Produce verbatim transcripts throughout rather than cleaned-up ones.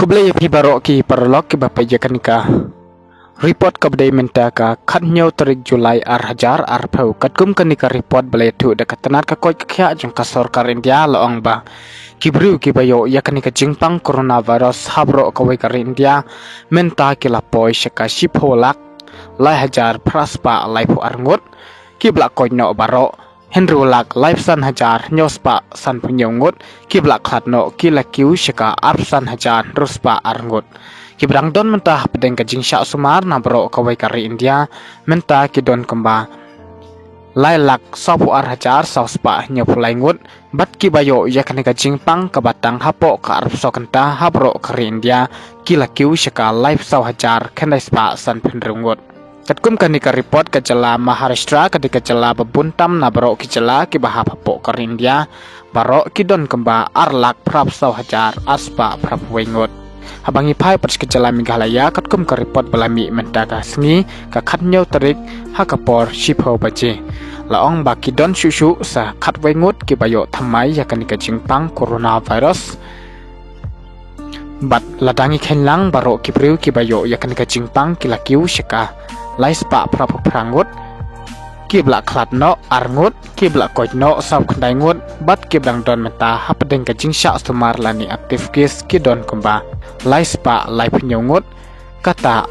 Khublei ïa phi baroh ki paralok kiba peit ïa kane ka report kaba dei mynta ka khathynñiew tarik July ar hajar arphew. Katkum kane ka report ba la ïathuh da ka tnat ka koit ka khiah jong ka sorkar India la ong ba ki briew kiba ïoh ïa kane ka jingpang coronavirus ha baroh kawei ka ri India mynta ki la poi sha ka shiphew lak lai hajar phra spah laiphew ar ngut kiba la koit noh baroh, hynriew lak laiphew san hajar hynñiew spah sanphew hynñiew ngut kiba la khlad noh, ki la kiew sha ka arphew san hajar hynriew spah ar ngut. Kiba dang don mynta hapdeng ka jingshah sumar na baroh kawei ka ri India mynta ki don kumba lai lak sawphew ar hajar saw spah hynñiewphew lai ngut, bad kiba ïoh ïa kane ka jingpang kaba tang hapoh ka arphew saw kynta ha baroh ka ri India ki la kiew sha ka laiphew saw hajar khyndai spah sanphew hynriew ngut. Katkum kane ka report, ka jylla Maharashtra ka dei ka jylla ba bun tam na baroh ki jylla kiba hap hapoh ka ri India, baroh ki don kumba ar lak phraphew saw hajar ar spah phraphew wei ngut. Haba ngi phai pat sha ka jylla Meghalaya, katkum ka report ba la mih mynta ka sngi ka khathynñiew tarik ha ka por shiphew baje, la ong ba ki don shuh shuh sa khatwei ngut kiba ïoh thymmai ïa kane ka jingpang coronavirus. Bad lada ngi kheiñ lang, baroh ki briew kiba ïoh ïa kane ka jingpang ki la kiew sha ka lai spah phraphew phra ngut, kiba la khlad noh ar ngut, kiba la koit noh sawphew khyndai ngut, bad kiba dang don mynta hapdeng ka jingshah sumar lane active case ki don kumba lai spah laiphew hynñiew ngut. Kata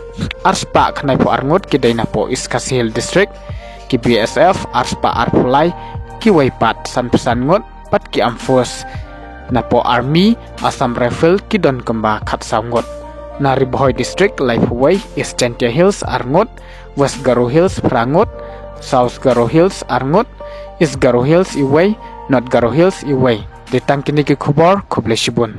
ar spah khyndaiphew ar ngut ki dei napoh East Khasi Hills District, ki B S F ar spah arphew lai, kiwei pat sanphew san ngut, bad ki Armed Force napoh Army, Assam Rifle ki don kumba khatsaw ngut. Na Ri Bhoi District laiphew wei, East Jaintia Hills ar ngut, West Garo Hills phra ngut, South Garo Hills ar ngut, East Garo Hills iwei, North Garo Hills iwei. Dei tang kine ki khubor, khublei shibun.